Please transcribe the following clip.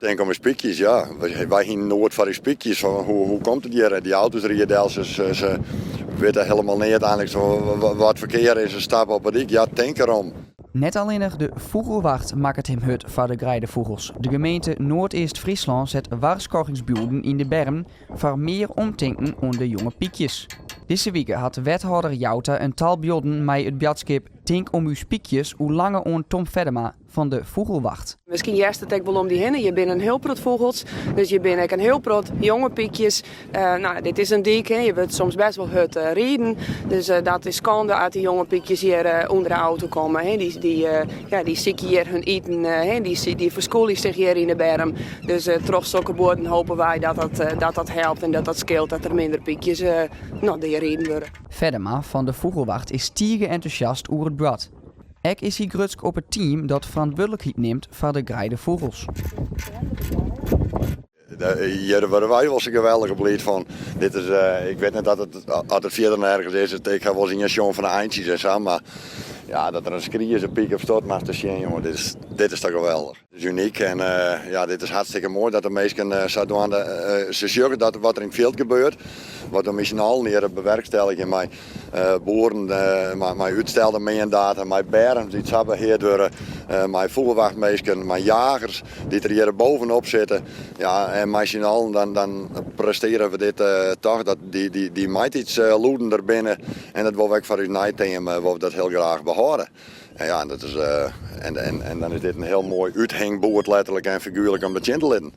Tink om ús pykjes, ja. Wy hienen noed foar ús pykjes, fan hoe komt it hjir? Dy auto's ride del, se witte helemaal neat einliks wat ferkear is en stappe op 'e dyk. Ja, tink derom. Net allinnich de fûgelwacht makket him hurd foar de greidefûgels. De gemeente Noardeast-Fryslân set warskôgingsbylden yn de berm foar mear omtinken oan de jonge pykjes. Dizze wike hat wethâlder Jouta in tal bylden mei it boadskip Tink om ús pykjes oerlange oan Tom Feddema fan de fûgelwacht. Miskien hearst it ek wol om dy hinne. Hjir binne in hiel protte fûgels, dus hjir binne ek in hiel protte jonge pykjes. No, dit is in dyk, hjir wurdt soms best wol hurd riden. Dus dat is skande as dy jonge pykjes hjir ûnder de auto komme. Dy sykje hjir hun iten, dy ferskûlje sich hjir yn de berm. Dus troch sokke buorden hope wy dat dat helpt en dat dat skeelt dat der minder pykjes deariden wurde. Feddema fan de fûgelwacht is tige entûsjast oer it board. Ek is hy grutsk op it team dat ferantwurdlikheid nimt foar de greidefûgels. Hjir wurde wy wol sa geweldich bliid fan. Dit is, ik wit net dat it, at it fierder nergens is. Ik ha wolris ien sjoen fan de eintsjes en sa, mar ja, dat der in skriezepyk op stiet moatst ris sjen, jonge. Dit is toch geweldich. Dit is unyk en ja, dit is hartstikke moai dat de minsken sadwaande se sjogge dat wat der yn it fjild gebeurt. Wat we mei syn allen hjir bewerkstelligje mei boeren, mei útstelde meandata, mei berms dy't sa beheard wurde, mei fûgelwachtminsken, mei jagers dy't der hjir bovenop sitte. Ja, en mei syn allen dan, dan prestearje we dit toch, dat dy maitydslûden der binne. En dat wolle we ek foar ús neiteam wolle we dat hiel graach behâlde. En ja, dat is, en, en, en dan is dit in hiel moai úthingboerd letterlik en figuerlik om dat sjen te litten.